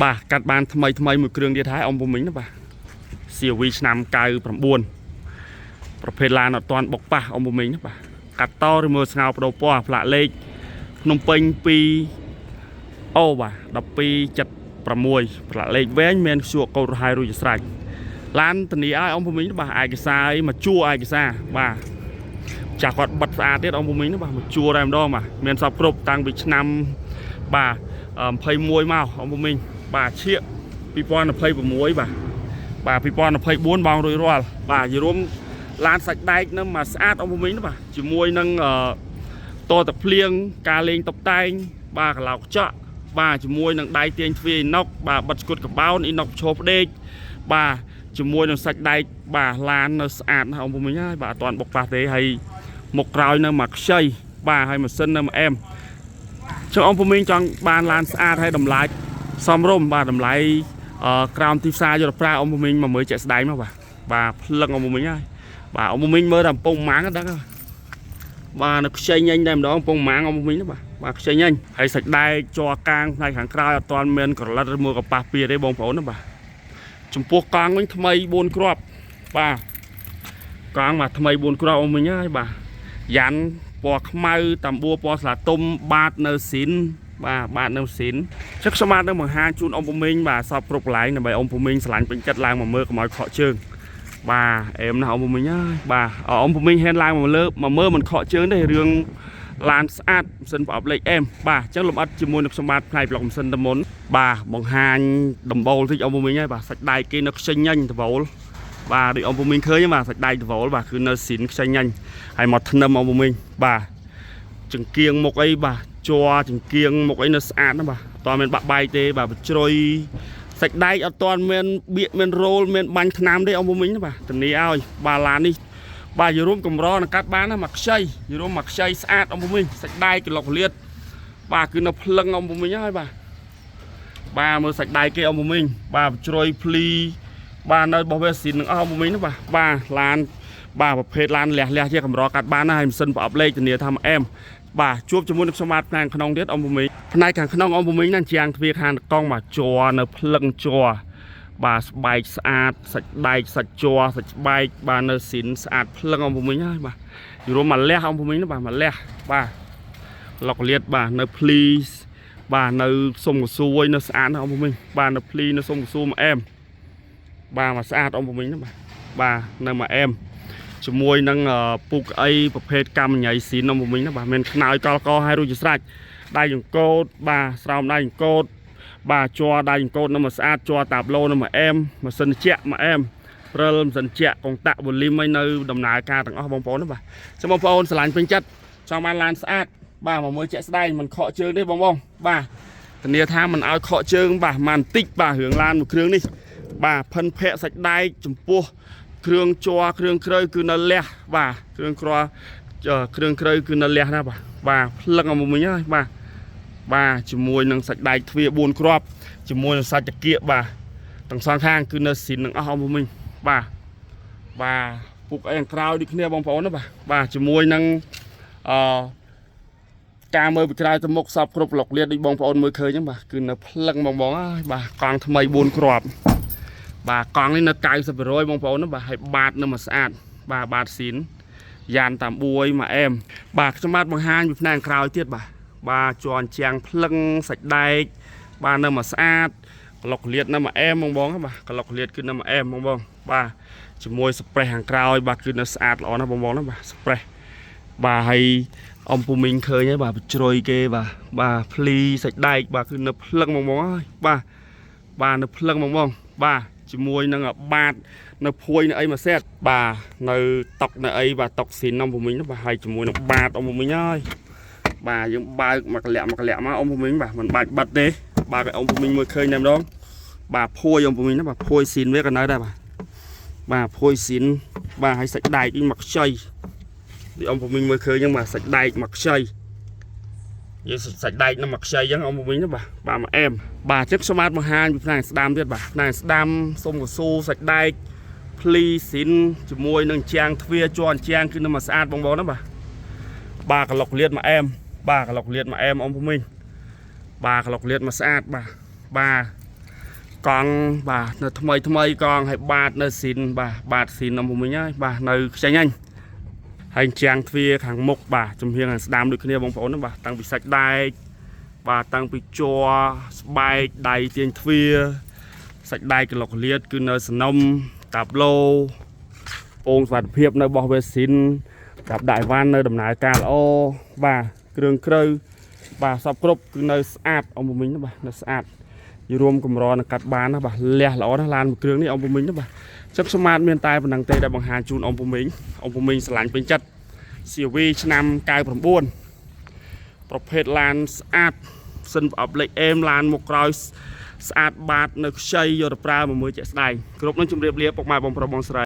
បាទកាត់បានថ្មីថ្មីមួយគ្រឿងទៀតហើយអ៊ំពូមីងណាបាទ CRV ឆ្នាំ99ប្រភេទឡានអត់ទាន់បុកប៉ះអ៊ំពូមីងណាបាទកាត់តឬមើលស្ងោបដូរពណ៌ផ្លាកលេខភ្នំពេញ2អូបាទ1276ផ្លាកលេខវែងមានខ្ជួរកោតរហើយរួចជាស្រេចឡានធានាឲ្យអ៊ំពូមីងណាបាទឯកសារអីមកជួឯកសារបាទចាស់គាត់បិទស្អាតទៀតអ៊ំពូមីងណាបាទមកជួតែម្ដងបាទមានសពគ្រប់តាំងពីឆ្នាំបាទ21មកអ៊ំពូមីងបាទឈៀក2026បាទបាទ2024បងរួចរាល់បាទយរួមឡានសាច់ដែកនឹងមកស្អាតអ៊ំពូមីងណាបាទជាមួយនឹងអឺតតភ្លៀងការលេងតុបតែងបាទកឡោកចក់បាទជាមួយនឹងដៃទាញទ្វារអ៊ីណុកបាទបិទស្គត់កបោនអ៊ីណុកឈរផ្ដេកបាទជាមួយនឹងសាច់ដែកបាទឡាននៅស្អាតណាស់អ៊ំពូមីងហើយបាទអត់ទាន់បុកប៉ះទេហើយមុខក្រោយនៅមកខ្ចីបាទហើយម៉ាស៊ីននៅមកអែមចុះអ៊ំពូមីងចង់បានឡានស្អាតហើយតម្លៃសមរម្យបាទតម្លៃក្រោមទីផ្សារយកទៅប្រើអ៊ំពូមីងមកមើលជាក់ស្ដែងមកបាទបាទភ្លឹងអ៊ំពូមីងហើយបាទអ៊ំពូមីងមើលតែកំពង់ម៉ាំងដឹងហើយបាទនៅខ្ចីញញតែម្ដងកំពង់ម៉ាំងអ៊ំពូមីងណាបាទបាទខ្ចីញញហើយសាច់ដែកជ័រកាងផ្នែកខាងក្រោយអត់ទាន់មានក្រឡិតឬមួយក៏ប៉ះពៀទេបងប្អូនណាបាទចំពោះកង់វិញថ្មី4គ្រាប់បាទកង់បាទថ្មី4គ្រាប់អ៊ំមីងហើយបាទយ៉ាន់ពណ៌ខ្មៅតាំបួរពណ៌ស្លាទុំបាតនៅស៊ីនបាទបាតនៅស៊ីនចឹងខ្ញុំបាទនឹងបង្ហាញជូនអ៊ំពូមីងបាទសពគ្រប់កន្លែងដើម្បីអ៊ំពូមីងស្រឡាញ់ពេញចិត្តឡើងមកមើលកុំឲ្យខកជើងបាទអេមណាស់អ៊ំពូមីងហើយបាទអ៊ំពូមីងហ៊ានឡើងមកលើមកមើលមិនខកជើងទេរឿងឡានស្អាតម៉ាស៊ីនប្រអប់លេខអេមបាទអញ្ចឹងលំអិតជាមួយនឹងខ្ញុំបាទផ្នែកប្លុកម៉ាស៊ីនតមុនបាទបង្ហាញដំបូលតិចអ៊ំពូមីងហើយបាទសាច់ដែកគេនៅខ្ចេញញញដំបូលបាទដូចអ៊ំពូមីងឃើញបាទសាច់ដែកដំបូលបាទគឺនៅស៊ីនខ្ចេញញញហើយមកធ្នឹមអ៊ំពូមីងបាទចង្គៀងមុខអីបាទជ័រចង្គៀងមុខអីនៅស្អាតណាស់បាទអត់ទាន់មានបាក់បែកទេបាទបញ្ជ្រុយសាច់ដែកអត់ទាន់មានបៀកមានរោលមានបាញ់ថ្នាំទេអ៊ំពូមីងណាបាទធានាឲ្យបាទឡាននេះបាទយរួមកម្រនឹងកាត់បានណាមកខ្ចីយរួមមកខ្ចីស្អាតអ៊ំពូមីងសាច់ដែកក្លុកលៀតបាទគឺនៅភ្លឹងអ៊ំពូមីងហើយបាទបាទមើលសាច់ដែកគេអ៊ំពូមីងបាទបញ្ជ្រុយភ្លីបាទនៅរបស់វាស៊ីននឹងអស់អ៊ំពូមីងណាបាទបាទឡានបាទប្រភេទឡានលះលះជាកម្រកាត់បានណាហើយម៉ាស៊ីនប្រអប់លេខធានាថាមកអែមបាទជួបជាមួយនឹងខ្ញុំបាទផ្នែកក្នុងទៀតអ៊ំពូមីងផ្នែកខាងក្នុងអ៊ំពូមីងណាជាងទ្វារខាងកង់បាទជ័រនៅភ្លឹងជ័របាទស្បែកស្អាតសាច់ដែកសាច់ជ័រសាច់ស្បែកបាទនៅស៊ីនស្អាតភ្លឹងអ៊ំពូមីងហើយបាទរួមមកលះអ៊ំពូមីងណាបាទមកលះបាទឡុកលៀតបាទនៅភ្លីបាទនៅសុំកសួយនៅស្អាតណាស់អ៊ំពូមីងបាទនៅភ្លីនៅសុំកសួយមកអែមបាទមកស្អាតអ៊ំពូមីងណាបាទបាទនៅមកអែមជាមួយនឹងពូកអីប្រភេទកម្មញ៉ៃស៊ីនអ៊ំពូមីងណាបាទមានខ្នើយកលកឲ្យរួចជាស្រេចដៃចង្កូតបាទស្រោមដៃចង្កូតបាទជ័រដៃចង្កូតនៅមកស្អាតជ័រតាប្លូនៅមកអែមម៉ាស៊ីនត្រជាក់មកអែមព្រិលម៉ាស៊ីនត្រជាក់កុងតាក់វ៉ូលីមអីនៅដំណើរការទាំងអស់បងប្អូនណាបាទចាំបងប្អូនស្រឡាញ់ពេញចិត្តចង់បានឡានស្អាតបាទមកមើលជាក់ស្ដែងមិនខកជើងទេបងបងបាទធានាថាមិនឲ្យខកជើងបាទមិនបន្តិចបាទរឿងឡានមួយគ្រឿងនេះបាទផិនភ័ក្រសាច់ដែកចំពោះគ្រឿងជ័រគ្រឿងក្រៅគឺនៅលះបាទគ្រឿងក្រគ្រឿងក្រៅគឺនៅលះណាបាទបាទភ្លឹងឲ្យមកវិញហើយបាទបាទជាមួយនឹងសាច់ដែកទ្វារ4គ្រាប់ជាមួយនឹងសាច់តាគៀកបាទទាំងសងខាងគឺនៅស៊ីននឹងអស់អស់មកវិញបាទបាទពុកអីខាងក្រោយដូចគ្នាបងប្អូនណាបាទបាទជាមួយនឹងអឺការមើលពីក្រៅទៅមុខសពគ្រប់លុកលៀតដូចបងប្អូនមើលឃើញហ្នឹងបាទគឺនៅភ្លឹងបងបងហើយបាទកង់ថ្មី4គ្រាប់បាទកង់នេះនៅ90%បងប្អូនណាបាទហើយបាតនៅមកស្អាតបាទបាតស៊ីនយ៉ានតាមបួយមកអែមបាទខ្ញុំបាទបង្ហាញពីផ្នែកក្រោយទៀតបាទបាទជន់ជាងភ្លឹងសាច់ដែកបាទនៅមកស្អាតក្លុកលៀតនៅមកអែមបងបងបាទក្លុកលៀតគឺនៅមកអែមបងបងបាទជាមួយស្ប្រេះខាងក្រោយបាទគឺនៅស្អាតល្អណាស់បងបងណាបាទស្ប្រេះបាទហើយអំពូមីងឃើញហើយបាទបញ្ជ្រុយគេបាទបាទភ្លីសាច់ដែកបាទគឺនៅភ្លឹងបងបងហើយបាទបាទនៅភ្លឹងបងបងបាទជាមួយនឹងបាតនៅភួយនៅអីមួយសេតបាទនៅតុកនៅអីបាទតុកស៊ីនអំពូមីងណាបាទហើយជាមួយនឹងបាតអំពូមីងហើយបាទយើងបើកមកកលាក់មកកលាក់មកអំពូមីងបាទមិនបាច់បិទទេបើកឲ្យអំពូមីងមើលឃើញតែម្ដងបាទភួយអំពូមីងណាបាទភួយស៊ីនវាក៏នៅដែរបាទបាទភួយស៊ីនបាទហើយសាច់ដែកនេះមកខ្ចីដូចអំពូមីងមើលឃើញហ្នឹងបាទសាច់ដែកមកខ្ចីយើងសាច់ដែកនឹងមកខ្ចីអញ្ចឹងអំពូមីងណាបាទបាទមកអែមបាទអញ្ចឹងខ្ញុំបាទបង្ហាញពីផ្នែកស្ដាំទៀតបាទផ្នែកស្ដាំសុំកស៊ូសាច់ដែកភ្លីស៊ីនជាមួយនឹងជាងទ្វារជាន់ជាងគឺនឹងមកស្អាតបងប្អូនណាបាទបាទក្លុកលៀតមកអែមបាទក្លុកលៀតមកអែមអំពូមីងបាទក្លុកលៀតមកស្អាតបាទបាទ កង់បាទនៅថ្មីថ្មីកង់ហើយបាតនៅស៊ីនបាទបាតស៊ីនអំពុំវិញហើយបាទនៅខ្ចាញ់ហ្នឹងហើយជាងទ្វារខាងមុខបាទចំហៀងខាងស្ដាំដូចគ្នាបងប្អូនណាបាទតាំងពីសាច់ដែកបាទតាំងពីជ័រស្បែកដៃទាញទ្វារសាច់ដែកកលុកលៀតគឺនៅសនំតាប្លូពងសុវត្ថិភាពនៅបោះវេស៊ីនតាប់ដាក់អីវ៉ាន់នៅដំណើរការល្អបាទគ្រឿងក្រៅបាទសពគ្រប់គឺនៅស្អាតអំពុំវិញណាបាទនៅស្អាត យរួមកម្រនឹងកាត់បានណាបាទលះល្អណាស់ឡានមួយគ្រឿងនេះអង្គពុំមីងណាបាទចឹងស្មាតមានតែប៉ុណ្ណឹងទេដែលបង្ហាញជូនអង្គពុំមីងអង្គពុំមីងស្រឡាញ់ពេញចិត្ត CRV ឆ្នាំ99ប្រភេទឡានស្អាតសិនប្រអប់លេខអេមឡានមុខក្រោយស្អាតបាតនៅខ្ចីយកទៅប្រើមួយមួយជាក់ស្ដែងគ្រប់នឹងជម្រាបលាពុកម៉ែបងប្រុសបងស្រី។